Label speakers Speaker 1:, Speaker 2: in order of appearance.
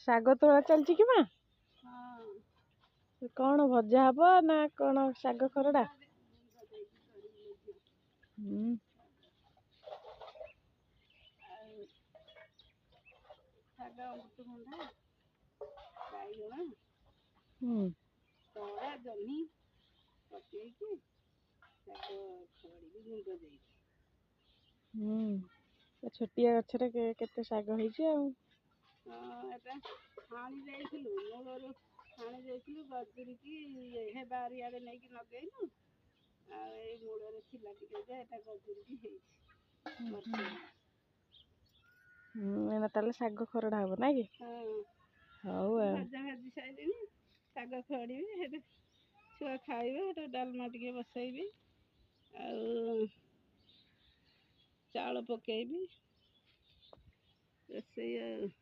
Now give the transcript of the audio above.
Speaker 1: ଶାଗ ତୋଳା ଚାଲିଛି କି ମା?
Speaker 2: ହଁ।
Speaker 1: କଣ ଭଜା ହବ ନା କଣ ଶାଗ ଖରଡ଼ା?
Speaker 2: ଗୁଣ୍ଡ ଦେଇକି କରିବି ଲୋ ଝିଅ।
Speaker 1: ହୁଁ।
Speaker 2: ଆଉ ଶାଗ, ଅମୃତଭଣ୍ଡା, ବାଇଗଣ,
Speaker 1: ହୁଁ।
Speaker 2: ତଅଳା ଜହ୍ନି ପକେଇକି ଶାଗ ଖରଡ଼ିବି ଗୁଣ୍ଡ ଦେଇକି।
Speaker 1: ହୁଁ, ଏ ଛୋଟିଆ ଗଛରେ କେତେ ଶାଗ ହେଇଛି ଆଉ।
Speaker 2: ହଁ, ଏଟା ହାଣି ଦେଇଥିଲୁ, ମୂଳରୁ ହାଣି ଦେଇଥିଲୁ ଗଜୁରିକି ହେ ବାରିଆଡ଼େ ନେଇକି ଲଗେଇଲୁ। ଆଉ ଏଇ ମୂଳରେ ଥିଲା ଟିକେ ଯେ ଏଟା ଗଜୁରିକି ହେଇଛି ବର୍ଷେ ହେଲା।
Speaker 1: ହୁଁ, ଏଇନା ତାହେଲେ ଶାଗ ଖରଡ଼ା ହବ ନାଇଁ କି?
Speaker 2: ହଁ।
Speaker 1: ହଉ ଆଉ।
Speaker 2: ଭଜା ଭାଜି ସାରିଲିଣି, ଶାଗ ଖରଡ଼ିବି, ସେଠୁ ଛୁଆ ଖାଇବେ, ସେଠୁ ଡାଲମା ଟିକେ ବସେଇବି ଆଉ ଚାଉଳ ପକେଇବି ରୋଷେଇ ଆଉ।